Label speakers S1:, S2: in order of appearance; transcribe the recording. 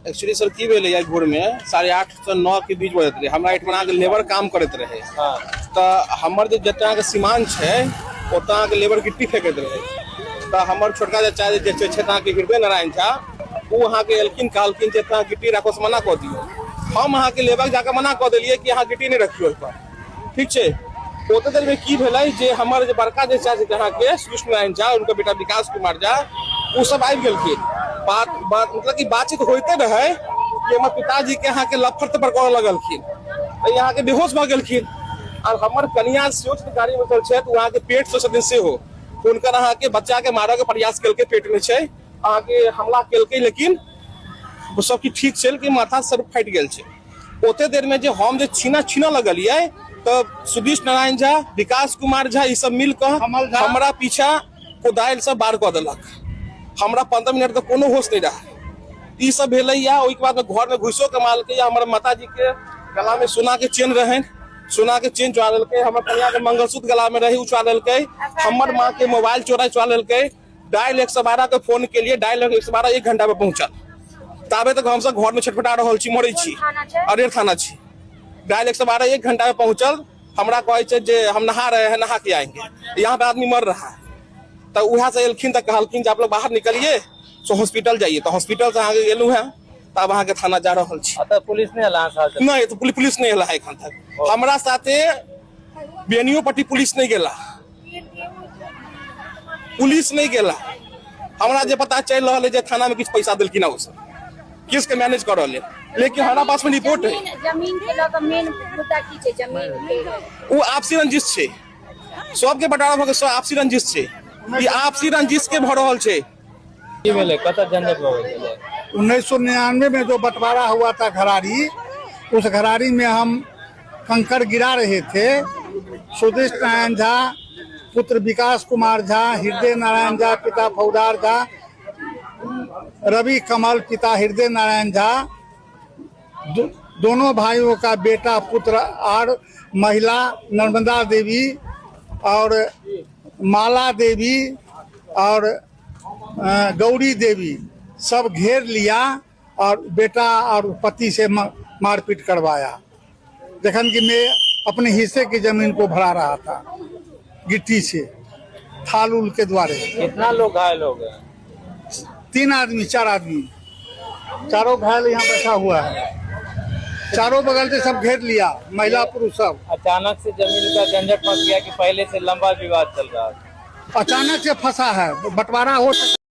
S1: Actually sir की भेलै आइ भोरमे 8:30 से 9 के बीच बजैत रहै। हमरा एहिठमा अहाँके लेबर काम करैत रहै। तऽ हमर जे जतऽ अहाँके सीमान छै, ओतऽ अहाँके लेबर गिट्टी फेकैत रहै। तऽ हमर छोटका चाचा जे छै अहाँके हृदय नारायण झा, ओ अहाँके एलखिन, कहलखिन जे एतऽ गिट्टी राखो से मना कऽ दियौ। हम अहाँके लेबर जाकऽ मना कऽ देलियै कि अहाँ गिट्टी नहि रखियौ ओहिपर। ठीक छै। ओते देरमे की भेलै जे हमर जे बड़का जे चाचा छथिन अहाँके सुरेश नारायण झा, हुनकर बेटा विकास कुमार झा, ओ सब आबि गेलखिन। बात बात मतलब कि बातचीत होइते रहै कि हमर पिताजी के अहाँके लफड़ तफड़ करऽ लगलखिन, तऽ अहाँके बेहोश भऽ गेलखिन। आर हमर कनिया सेहो छथिन, गाड़ी में बैठल छथि, ओ अहाँके पेट से छथिन सेहो, हुनकर अहाँके बच्चा के मारऽ के प्रयास केलकै, पेट में छै, अहाँके हमला केलकै, लेकिन ओ सब किछु ठीक छै, लेकिन माथा सर फाटि गेल छै। ओते देर में जे हम जे छीना छीना लगलियै तऽ सुधीश नारायण झा, विकास कुमार झा, ई सब मिल कऽ हमरा पीछा कोदारि से बार कऽ देलक। हमरा 15 मिनट तक कोनो होश नहीं रहा। ई सब भेलै या ओहिके बाद घर में घुसो के मारलकै। हमर माताजी के गला में सोना के चेन रहनि, सोना के चेन चोरा लेलकै। हमर कनिया के मंगलसूत्र गला में रही, उ चोरा लेलकै। हमर माँ के मोबाइल चोरा चोरा लेलकै। डायल 112 के फोन के लिए, डायल 112 एक घंटा में पहुंचल, ताबे तक हमसब घर में छटपटा रहल छी, मरै छी। अरेर थाना छी। डायल 112 एक घंटा में पहुंचल। हमरा कहै छै जे हम नहा रहे हैं, नहा के आएंगे, यहाँ पे आदमी मर रहा है। तऽ उएह से एलखिन तऽ कहलखिन जे आप लोग बाहर निकलिए, सो हॉस्पिटल जाइए। तऽ हॉस्पिटल से अहाँके गेलहुँ हेँ, तब अहाँके थाना जा रहल छी।
S2: अतः पुलिस नहि एला अहाँ साथ?
S1: नहि, तऽ पुलिस नहि एला एखन तक। हमरा साथे बेनियोपट्टी पुलिस नहि गेला, पुलिस नहि गेला। हमरा जे पता चलि रहल है जे थाना में किछु पैसा देलखिन ओ सब किसके मैनेज कर रहल है, लेकिन हमरा पास में रिपोर्ट है।
S3: जमीन के लऽ कऽ मेन मुद्दा की छै जमीन के?
S1: ओ आपसी रंजिश छै, सबके बटारा भऽ के सब आपसी रंजिश छै। ई आपसी रंजिश के भऽ रहल छै।
S2: की भेलै, कतऽ झंझट भऽ गेल?
S4: 1999 में जो बंटवारा हुआ था घरारी, उस घरारी में हम कंकड़ गिरा रहे थे। सुदेश नारायण झा पुत्र विकास कुमार झा, हृदय नारायण झा पिता फौदार झा, रवि कमल पिता हृदय नारायण झा, दोनों भाइयों का बेटा पुत्र और महिला नर्मदा देवी और माला देवी और गौरी देवी सब घेर लिया और बेटा और पति से मारपीट करवाया, जखन कि मैं अपने हिस्से की जमीन को भरा रहा था गिट्टी से थाल उल के द्वारे।
S2: कितना लोग घायल हो गए?
S4: तीन आदमी, चार आदमी, चारों घायल यहाँ बैठा हुआ है। चारों बगल से सब घेर लिया, महिला पुरुष सब।
S2: अचानक से जमीन का झंझट फंस गया कि पहले से लंबा विवाद चल रहा था?
S4: अचानक से फंसा है, बंटवारा हो सका।